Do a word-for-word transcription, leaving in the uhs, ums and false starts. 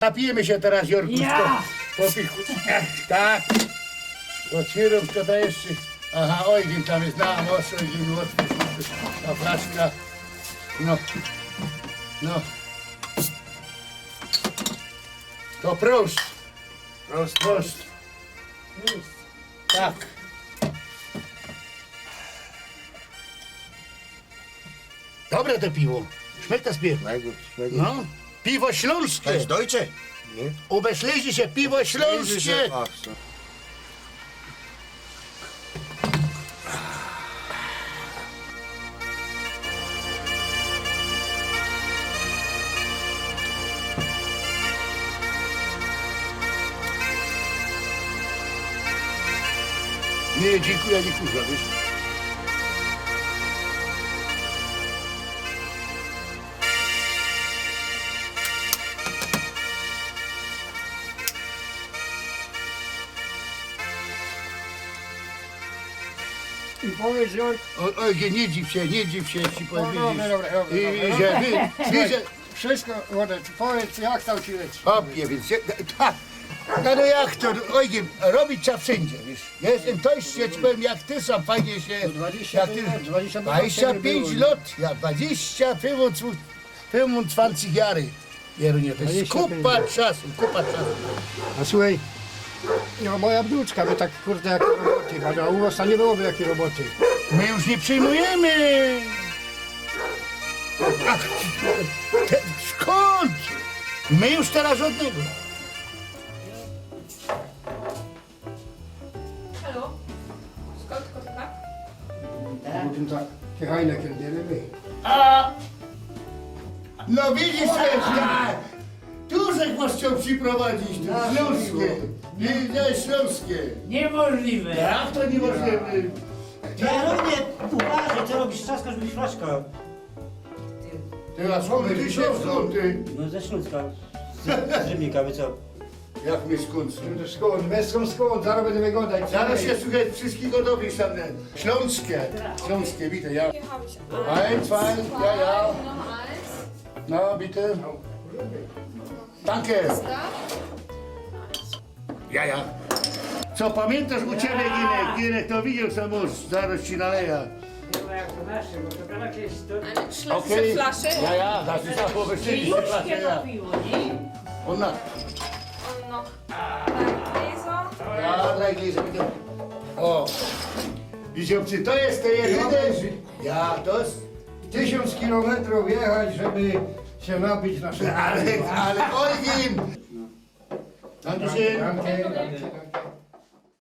Napijymy sie teroz, Jorku, ja! Po, po piwku. Ech, tak. Ôtwiyrōm to, to jeszcze. Aha, ôjgyn tam je. No, może ôjgyn, ôtwōrz, ôtwōrz ta flaszka. No. No. To prost. Prost. Prost. Tak. Dobre to piwo. Szmyk to spier. Schmeckt gut, schmeckt gut. No. Piwo ślōnskie. To jest deutsche? Nie? Ôbeszlejże sie, piwo ślōnskie. Ach so. Nie, dziynkuja, niy kurzã, wiysz. I powiydz, że... Ô, ô, niy, niy dziw sie, niy dziw sie, ci powiem, dobra, dobra, dobra, i, dobra. Że wy, wy, że... Słuchaj, wszystko, Włodek, powiydz, jak tam ci leci? Chopie, wiyns sie, ta, no, no jak to, ôjgyn, robić trza wszyndzie, wiysz. Jestym, to jeszcze ci powiem, jak ty sam fajnie sie, no, dwadziścia pięć lot, dwadziścia pięć lot, ja, dwadziścia pięć, pięćdziesiōnt jory. Jerunie, to je kupa czasu, kupa czasu. A słuchej, no, moja wnuczka by tak, kurde, jakie roboty, a u was tam niy byłoby jakiej roboty. My już niy przijmujymy. Ach, te, skōnd? My już teroz żodnego. Halo? Skōnd kotla? Guten Tag. Heineken, der Ryby. A! No widzisz, ja, tu żech was chcioł prziprowadzić, tu, na ślōnskie. Ślōnskie. Niymōżliwe. Jak to niymożliwe? Jerunie, uważaj, co robisz, trzaskasz mi flaszka. Ty, a skōnd ty sie, skōnd ty? No ze Ślōnska. Z, z Rybnika, wy co? Jak my skōnd? No to skōnd? Bez skōnd, skōnd? Zarŏz bydymy gŏdać. Zarŏz sie, słuchej, wszyjskich gŏdŏwij sam, niy? Ślōnskie. Ślōnskie, witej, ja. Eins, zwei, ja, ja. No, bitte. Danke. Ja, ja. Co pamiyntŏsz u ciebie, Ginek? Ginek to widzioł, co mōsz, zarŏz ci naleja. No, jak to nasze, bo to jakieś to... Ale ślōnskie flasze? Ja, ja, znaczy, tak, bo wyszli, flasze, ja. Ôna. Ôna. Ja, dwa glyzy, bitte. Ô. Widzisz, czy to je te jedyne? Ja, to je... Tysiōnc kilometrōw jechać, żeby sie napić na... Ale, ale, Eugen! Dankeschön. Danke, danke, danke.